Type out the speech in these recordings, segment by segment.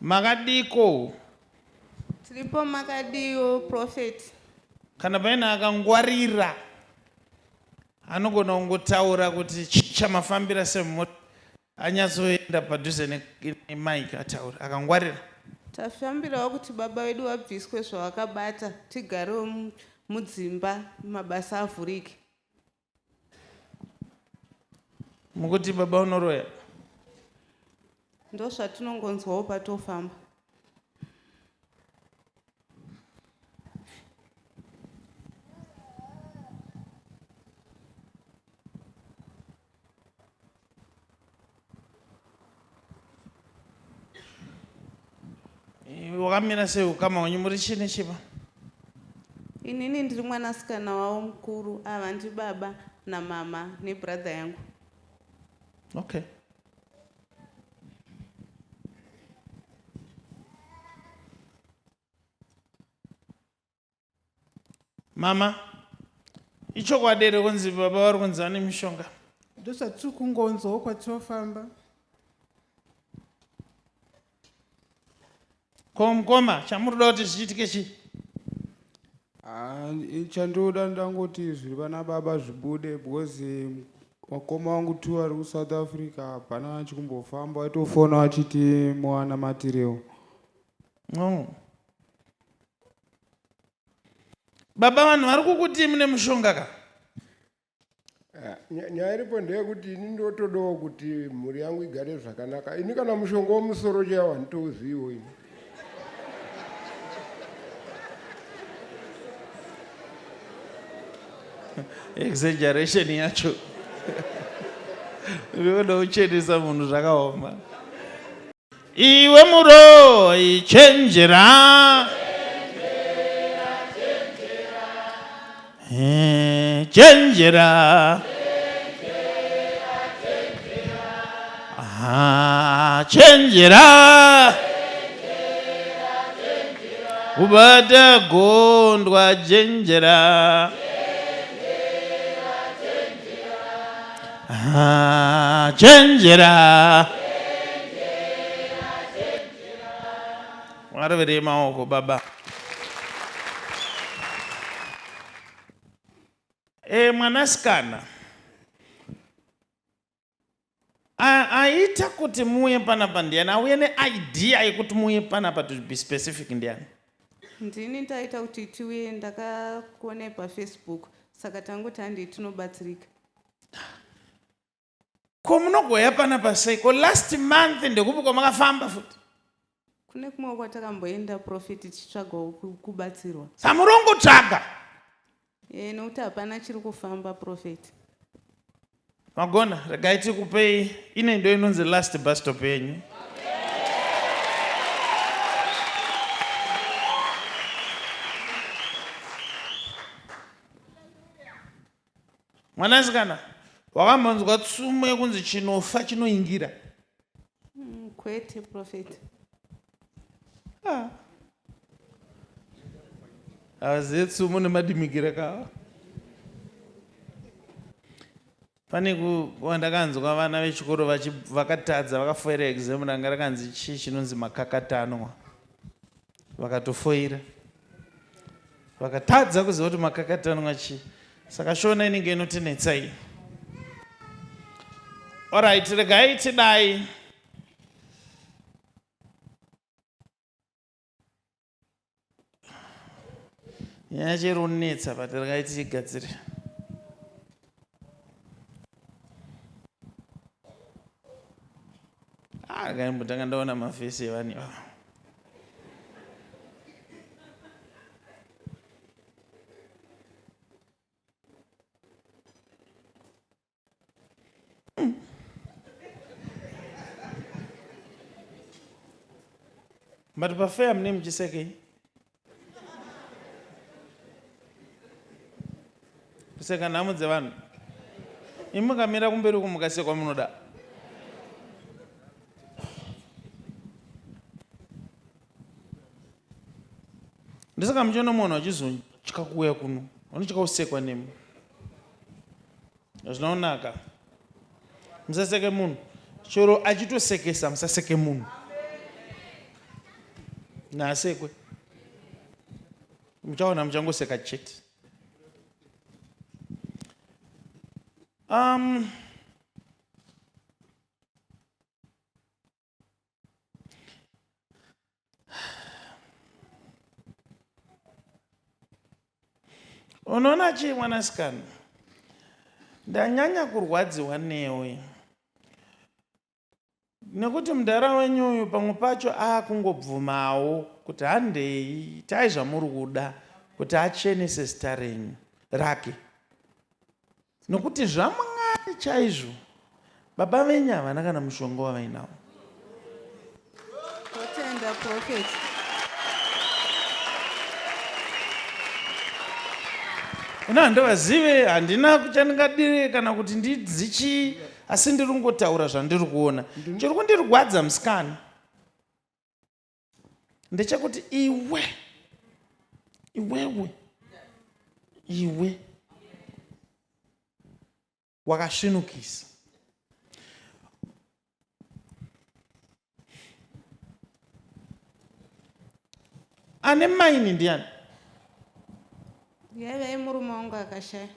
Makadiko? Tiripo makadiwo prophet. Kana paine akangwarira anogona kungotaura kuti chamafambira semota anyatsoenda padhuze nemike ataura akangwarira. Tafambirawo kuti baba vedu vabviswe zvavakabata tigarewo mudzimba mabasa avhurike. Mukuti baba unoroya? Ndozvatinongonzwawo patofamba. Wakamira sei ukama hwenyu muri chii nechiva? Inini ndiri mwanasikana wavo mukuru, ava ndibaba namama nebrother yangu. Okay. Mama, ichokwadi here kunzi baba vari kunzi vane mishonga? Ndozvatiri kungonzwawo kwatinofamba. Ko mukoma, chamuri kuda kuti zvichitike chii? Ah, chandinoda ndangoti zviri vana baba zvibude because vakoma vangu two vari kusouth africa hapana chikumbofamba vaitofona vachiti muvanamatirewo. No. Baba vanhu vari kukutii mune mushonga ka? Eh, nyaya iripo ndeyekuti ini ndotodawo kuti mhuri yangu igare zvakanaka. Ini kana mushonga wemusoro chaiwo handitouziviwo ini. Exaggeration yacho. Ndinoda kuchenesa munhu zvakaoma. Iwe muroyi chenjera. Eh, chenjera. Ah, chenjera. Kubata gondwa chenjera. Ah, chenjera mwaroverei maoko baba e, mwanasikana aita kuti muuye panapa ndiyani auye neidea yekuti muuye panapa to be specific ndiyani Ndini ndaita kuti tiuye ndakakuonai pafacebook saka tangoti handei tinobatsirika. Ko munogoya panapa sei? Ko last month ndekupi kwamakafamba futi? Kune kumwe kwatakamboenda prophet tichitsvagawo kubatsirwa. Samurongotsvaga. Eh, nokuti hapana chiri kufamba prophet. Magona, regai tikupei ine ndo inonzi last bus stop yenyu. Mwanasikana, wakambonzwa tsumo yekunzi chinofa chinoingira? Kwete prophet. Ah. Havazive tsumo nemadimikira kawa. Pane wandakanzwa vana vechikoro vakatadza vakafoira exam ranga rakanzi chii chinonzi makakatanwa. Vakatofoira. Vakatadza kuziva kuti makakatanwa chii. Saka shona inenge inotinetsa iyi. Alright, regai tidai. Nyaya yacho iri kunetsa but regai tiigadzire. Ah, regai mbotanga ndaona mafesi evanhu ivava. But pafeya mune muchisekei? Kuseka nhamo dzevanhu. Imi mukamira kumberi uku mukasekwa munoda. Ndosaka muchiona munhu achizotya kuuya kuno. Vanotya kusekwa nemi. Hazvina kunaka. Musaseke munhu. Chero achitosekesa musaseke munhu. Naasekwe. Muchaona muchangoseka chete. Unoona chii mwanasikana? Ndanyanya kurwadziwa newe. Nekuti mudhara wenyu uyu pamwe pacho akungobvumawo kuti handei itai zvamuri kuda kuti achenese zita renyu rake. Nokuti zvaMwari chaizvo baba venyu havana kana mushonga wavainawo. Totenda prophet. Ini handivazive, handina kuchandingadire kana kuti ndidzichii, asi ndiri kungotaura zvandiri kuona. Chiri kundirwadza musikana ndechekuti iwe iwewe iwe wakasvinukisa ane maini ndiani? Yaiva yemurume wangu akashaya.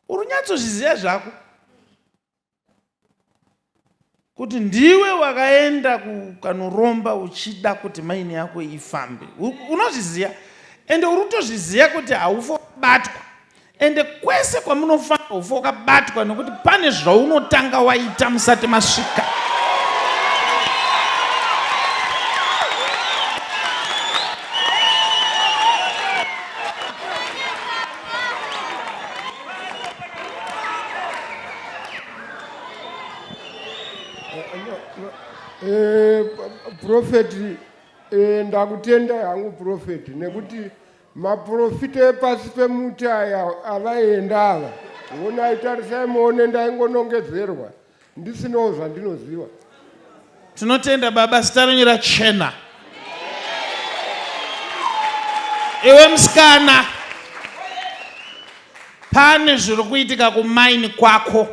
Uri kunyatsozviziva zvako kuti ndiwe wakaenda kukanoromba uchida kuti maini yako ifambe. Unozviziva ende uri kutozviziva kuti haufe wakabatwa, ende kwese kwamunofamba haufe wakabatwa nekuti pane zvaunotanga waita musati masvika. Eh, Prophet, eh, ndakutenda hangu prophet nekuti maprofita epasi pemuti aya avaienda ava honai tarisai muone ndaingonongedzerwa ndisinawo zvandinoziva. Tinotenda baba, zita renyu rachena. Iwe musikana, pane zviri kuitika kumaini kwako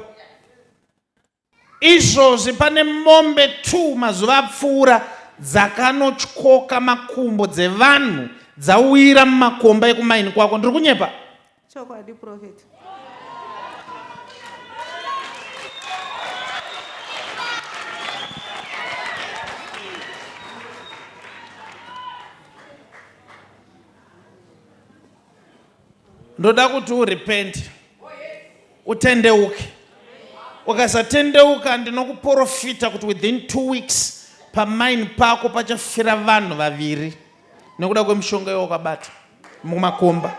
izvozvi. Pane mombe 2 mazuva apfuura dzakanotyoka makumbo dzevanhu dzawira mumakomba ekumaini kwako. Ndiri kunyepa? Chokwadi prophet. Ndoda kuti urepent, utendeuke. Ukasatendeuka ndinokuporofita kuti within 2 weeks pamaini pako pachafira vanhu vaviri nekuda kwemishonga yawakabata mumakomba.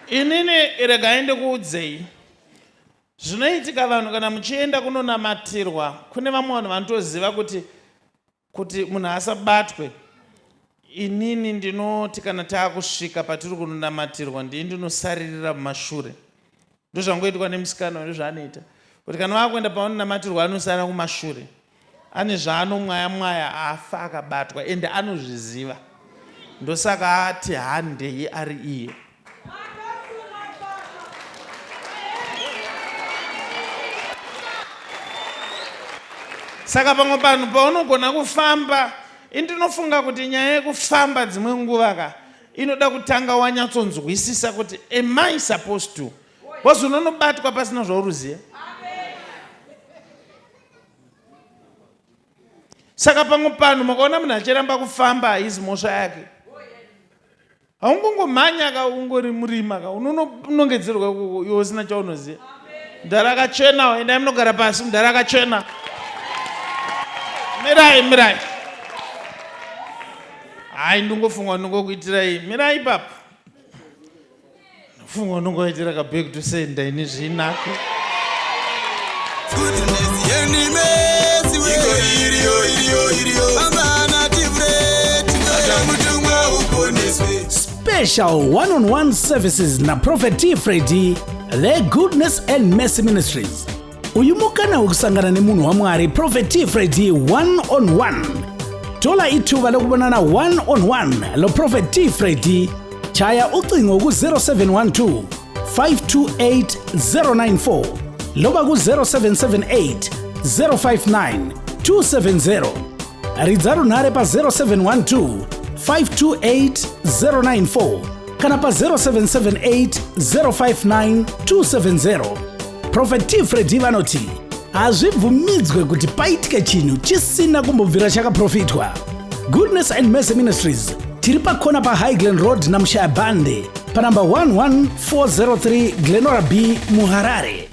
Inini regai ndikuudzei zvinoitika. Vanhu kana muchienda kunonamatirwa, kune vamwe vanhu vanotoziva kuti munhu asabatwe. Inini ndinoti kana taakusvika patiri kunonamatirwa, ndii ndinosaririra mumashure. Ndozvangoitwa nemusikana, ndozvaanoita kuti kana vakuenda pavanonamatirwa anosara kumashure, ane zvaanomwaya mwaya, afa akabatwa, ende anozviziva, ndosaka ati handei ari iye. Saka pamwe panhu paunogona kufamba, indinofunga kuti nyaya yekufamba dzimwe nguva ka inoda kutanga wanyatsonzwisisa kuti am I supposed to, because unonobatwa pasina zvauruziva. Saka pamwe panhu makaona munhu achiramba kufamba, haizi mhosva yake. Haungongomhanya ka ungori murima ka, unonongedzerwa ikoko iwe usina chaunoziva. Mudhara akachena, endai munogara pasi. Mudhara akachena, mirai, mirai. Hai, ndingofunga ndingokuitirai, mirai ipapo. Funga ndingoitira ka back to sender ini zvinako. Special one on one services naProphet T Freddy veGoodness and Mercy Ministries. Uyu mukana wekusangana nemunhu waMwari Prophet T Freddy one on one. Thola ithuba lokubonana one on one loProphet T Freddy. Chaya ucingo ku-0712 528 094 loba ku-0778 059 270. Ridza runhare pa-0712 528 094 kana pa-0778 059 270. Prophet T Freddy vanoti hazvibvumidzwe kuti paitike chinhu chisina kumbobvira chakaprofitwa. Goodness and Mercy Ministries tiri pakona paHighland Road naMushaya Bande panamba 11403 Glenora B muHarare.